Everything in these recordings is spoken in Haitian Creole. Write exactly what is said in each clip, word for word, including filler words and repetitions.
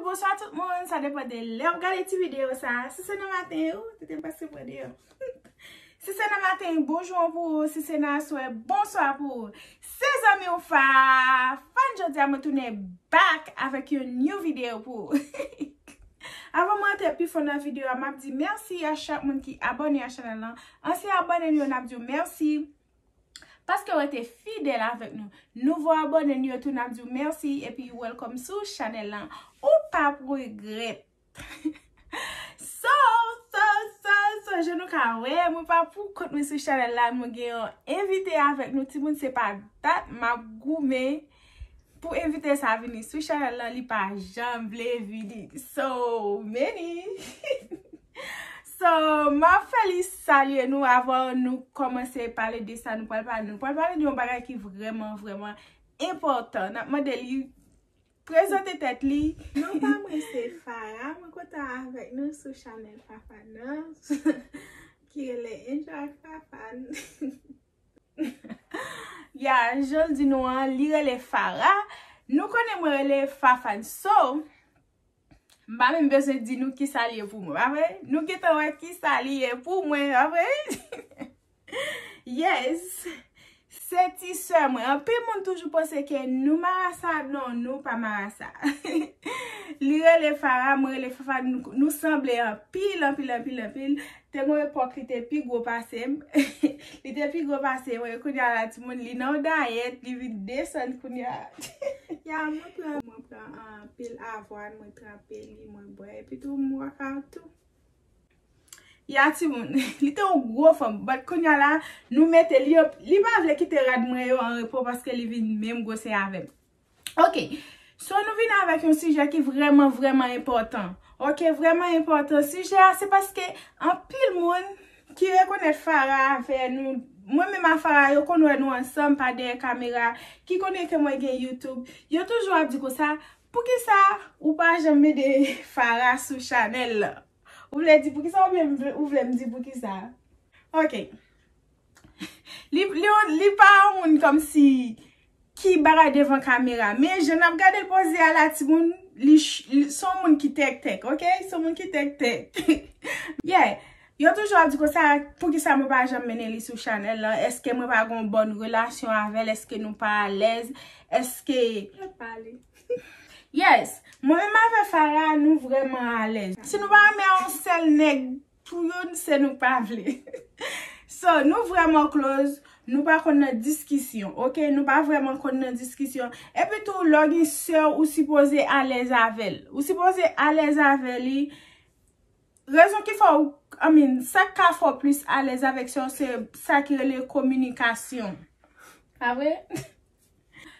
Bonswa tout moun, sa depann de lè w gade ti videyo sa. Si se nan maten, ou te te prèske pran deyò. Si se nan maten, bonjou pou ou. Si se nan aswè, bonswa pou ou. Se zanmi w Fa, Fafane, jodi a mwen tounen back avèk yon new video pou ou. Avan mwen antre pi fon nan videyo a, m ap di mèsi a chak moun ki abòne a chanèl lan. Ansyen abòne nou yo, n ap di w mèsi. Paske w rete fidèl avèk nou. Nouvo abòne nou yo tou, n ap di w mèsi epi you welcome sou chanèl lan. Ou p ap regrèt. So, so, so, so, jan nou ka wè, mwen pa pou kont mwen sou chanèl la, mwen gen yon envite avèk nou, timoun, se pa dat m ap goumen pou envite sa vini sou chanèl lan, li pa janm vle vini. So, many. So, m ap fè li salye nou avan nou kòmanse pale de sa nou pral pale. Nou pral pale de yon bagay ki vrèman, vrèman enpòtan. N ap mande li prezante tèt li. Non pa mwen se Farah, mwen kontan avèk nou sou chanèl Fafane nan, ki rele Enjoy Fafane. Ya, jan l di nou an, li rele Farah. Nou konnen mwen rele Fafane. So, m pa menm bezwen di nou kisa li ye pou mwen, pa vre? Nou gentan wè kisa li ye pou mwen, pa vre? Yes. Se ti sè mwen. Anpil moun toujou panse ke nou marasa. Non, nou pa marasa. Li rele Farah, mwen rele Fafa, nou, nou sanble anpil, anpil, anpil, anpil. Te gon epòk li te pi gwo pase m. Li te pi gwo pase mwen. Kounye a la, timoun, li nan yon dayèt, li vin desann kounye a. Ya, mwen pran, mwen pran anpil avwàn, mwen tranpe li, mwen bwè, epi tou, m wòkout tou. Ya, timoun, li te yon gwo fanm, but kounye a la, nou mete li, li pa vle kite rad mwen yo an repo paske li vin menm gwosè avè m. Ok, so nou vin avèk yon sijè ki vrèman, vrèman enpòtan. Ok, vrèman enpòtan. Sijè a, se paske anpil moun ki rekonèt Farah avè nou, mwen menm a Farah, yo konn wè nou ansanm pa dèyè kamera, ki konnen ke mwen gen YouTube, yo toujou ap di konsa, poukisa ou pa janm mete Farah sou chanèl la? Ou vle di poukisa oubyen m vle- ou vle m di poukisa? Ok. Li, li, li pa yon moun kòmsi ki bagay devan kamera. Men jan n ap gade l poze a la, timoun, li, ch- li, se yon moun ki tèktèk, ok? Se yon moun ki tèktèk. Yeah. Yo toujou ap di konsa, poukisa mwen pa janm mennen li sou chanèl lan? Èske mwen pa gen yon bòn relasyon avè l? Èske nou pa alèz? Èske Mwen pale. Yes, mwen menm avè Farah, nou vrèman alèz. Si nou pa renmen yon sèl nèg, pou youn, se nou k pa vle. So, nou vrèman close, nou pa konn nan diskisyon, ok? Nou pa vrèman konn nan diskisyon. Epi tou, lè w gen sè w, ou sipoze alèz avè l. Ou sipoze alèz avè li. Rezon ki fè w, I mean, sa k ka fè w plis alèz avèk sè w, se sa ki rele kominikasyon. Pa vre?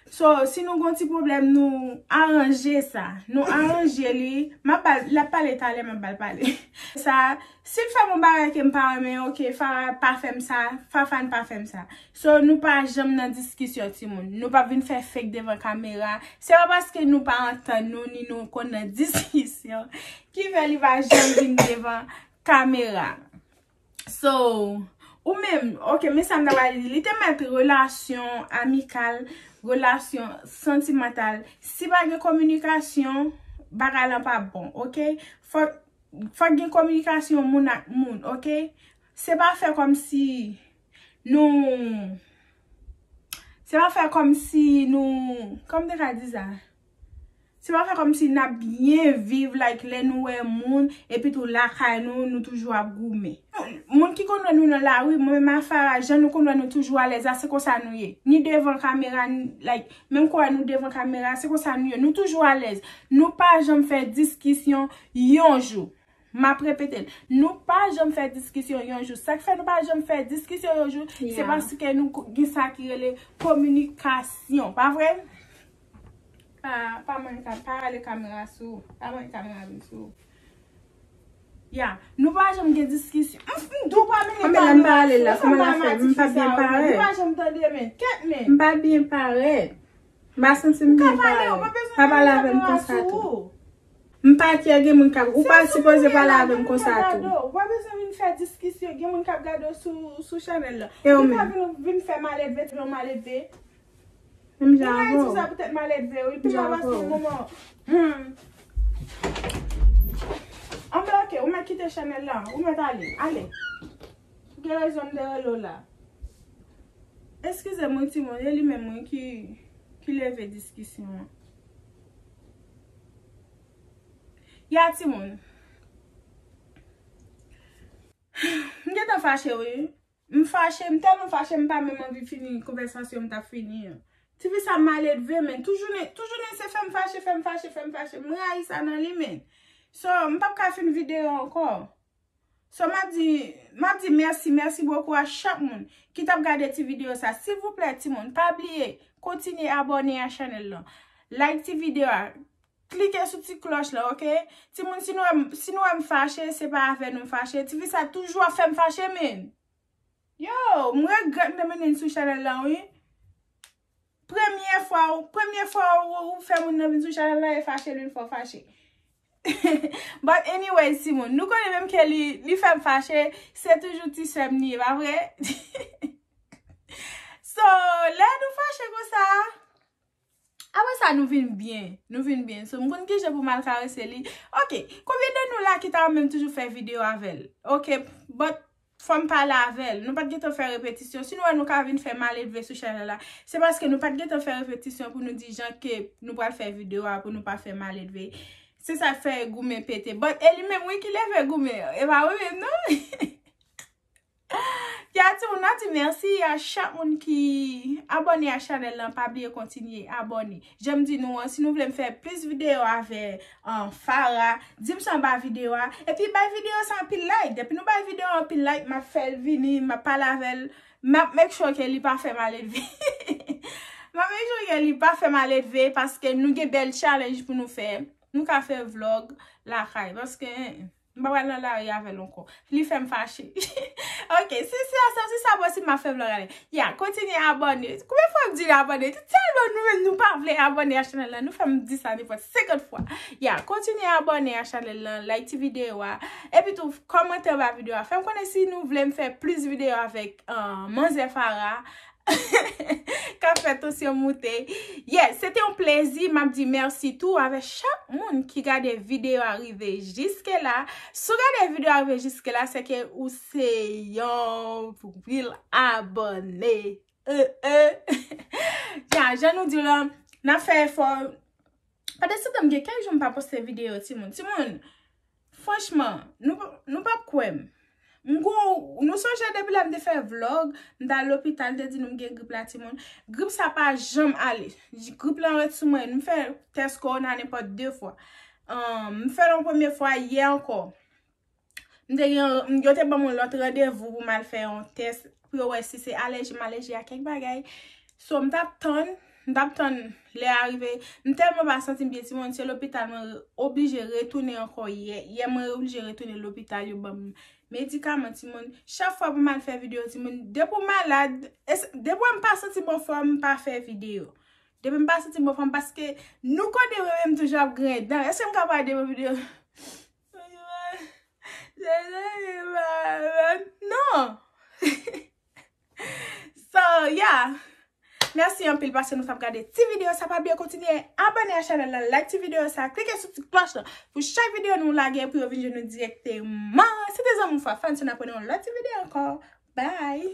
So, si nou gon ti pwoblèm, nou aranje sa. Nou aranje li. M ap ba l, l ap pale talè, m ap ba l pale. Sa, si l fè m yon bagay ke m pa renmen, ok, Farah pa fè m sa, Fafane pa fè m sa. So, nou pa janm nan diskisyon, timoun. Nou pa vin fè fake devan kamera. Se pa paske nou pa antann nou, ni nou konn nan diskisyon, ki fè li pa janm vin devan kamera. So, ou menm, ok, men sa m ta pral di. Li te mèt relasyon amikal, relasyon santimantal. Si pa gen kominikasyon, bagay lan p ap bon, ok? Fòk, fòk gen kominikasyon moun ak moun, ok? Se pa fè kòmsi nou, se pa fè kòmsi nou, kòman m te ka di sa? Se pa fè kòmsi n ap byen viv, like, lè nou wè moun, epi tou lakay nou, nou toujou ap goumen. Moun ki konn wè nou nan lari, mwen menm a Farah, jan nou konn wè nou toujou alèz la, se konsa nou ye. Ni devan kamera, ni, like, menm kwè nou devan kamera, se konsa nou ye. Nou toujou alèz. Nou pa janm fè diskisyon yon jou. M ap repete l. Nou pa janm fè diskisyon yon jou. Sa k fè nou pa janm fè diskisyon yon jou, se paske nou ko- gen sa ki rele kominikasyon. Pa vre? Pa, pa mwen ka, pa rale kamera sou ou. Pa mwen kamera vin sou ou. Ya, nou pa janm gen diskisyon. M, m di w pa mennen kamera sou ou. Kòman la m pa rale la? Kòman la fè? M pa byen parèt. Nou pa janm tande, men. Kèt, men. M pa byen parèt. M pa santi m byen parèt. Pa pale avè m konsa tou. M pa kè gen moun k ap, ou pa sipoze pale avè m konsa tou. Ou pa bezwen vin fè diskisyon, gen moun k ap gade w sou, sou chanèl la. E ou menm? Ou pa vin, vin fè maledve, yon maledve. Menm jan avè w. Ou pa di sa poutèt maledve, wi. Pita pase yon moman. Hmm. Kite chanèl la, ou mèt ale, ale. Ou gen rezon m te rele w la. Eskize m wi timoun, e li menm wi ki, ki leve diskisyon an. Ya timoun. M gentan fache wi. M fache, m tèlman fache, m pa menm anvi fini konvèsasyon m t ap fini an. Tifi sa maledve, men. Tou jounen, tou jounen se fè m fache, fè m fache, fè m fache. M rayi sa nan li, men. So, m p ap ka fin videyo ankò. So, m ap di, m ap di mèsi, mèsi bokou a chak moun ki t ap gade ti videyo sa. Silvouplè, timoun, pa bliye, kontinye abòne a chanèl lan. Like ti videyo a. Klike sou ti klòch la, oke? Timoun, si nou wè m, si nou wè m fache, se pa avè nou m fache. Tifi sa toujou ap fè m fache, men. Yo, m regrèt m te mennen n sou chanèl lan, wi. Premye fwa, ou, premye fwa ou, ou fè moun nan vin sou chanèl lan e fache l, vin fè w fache. But anyways, timoun, nou konnen menm ke li, li fè m fache, se toujou ti sè m li ye, pa vre? So, lè nou fache konsa, apre sa, nou vin byen. Nou vin byen. So, m konn kijan pou m al karese li. Ok, konbyen de nou la ki ta renmen m toujou fè videyo avè l? Ok, but fò m pale avè l. Nou pa t gentan fè repetisyon. Si nou wè nou ka vin fè maledve sou chanèl la, se paske nou pa t gentan fè repetisyon pou nou di jan ke nou pral fè videyo a pou nou pa fè maledve. Se sa k fè goumen pete. But e li menm wi ki leve goumen an. E pa mwen menm non. Ya timoun, n ap di mèsi a chak moun ki abòne a chanèl lan. Pa bliye kontinye abòne. Jan m di nou an, si nou vle m fè plis videyo avè, um, Farah, di m sa anba videyo a. Epi bay videyo sa anpil like. Depi nou bay videyo a anpil like, m ap fè l vini, m ap pale avè l. M ap make sure ke li pa fè maledve. M ap make sure ke li pa fè maledve paske nou gen bèl challenge pou nou fè. Nou ka fè vlog lakay. Paske, eh, m pa pral nan lari avè l ankò. Li fè m fache. Ok, si, si sa, si sa posib, m ap fè vlog ale. Ya, kontinye abòne. Konbyen fwa m di n abòne? Tèlman nou menm nou pa vle abòne a chanèl lan. Nou fè m di sa nenpòt senkant fwa. Ya, kontinye abòne a chanèl lan, like ti videyo a. Epi tou, kòmante anba videyo a. Fè m konnen si nou vle m fè plis videyo avèk, ah, Manzè Farah. K ap fè tansyon moute. Yes, se te yon plezi. M ap di mèsi tou avè chak moun ki gade videyo a rive jiske la. Si w gade videyo a rive jiske la, se ke ou se yon real abòne. Eh, eh. Ya, jan nou di w lan, n ap fè efò. Pandan se tan, m gen kèk jou m pa poste videyo, timoun. Timoun, franchman, nou, nou p ap kwè m. M gon, nou sonje depi lè m te fè vlog, m t al lopital, te di nou m gen grip la, timoun. Grip sa pa janm ale. Grip lan ret sou mwen. M fè tès kowona nenpòt de fwa. Ahn, m fè l yon premye fwa yè ankò. M te gen, yo te ban m yon lòt randevou pou m al fè yon tès, pou yo wè si se alèji, m alèji a kèk bagay. So, m t ap tann, m t ap tann lè a rive. M tèlman pa santi m byen, timoun, se lopital mwen re-, oblije retounen ankò yè. Yè mwen oblije retounen lopital, yo ban m medikaman, timoun. Chak fwa pou m al fè videyo, timoun, depi w malad, es-, depi w wè m pa santi m anfòm, m pa fè videyo. Depi m pa santi m anfòm, paske nou konnen mwen menm toujou ap griyen dan. Èske m ka pale de mwen videyo? Non. So, yeah. Mèsi anpil paske nou t ap gade ti videyo sa. Pa bliye kontinye abòne a chanèl la, like ti videyo sa, klike sou ti klòch la pou chak videyo nou lage pou yo vin jwenn nou dirèkteman. Se te zanmi w Farah, se n ap wè nan yon lòt ti videyo ankò. Bye.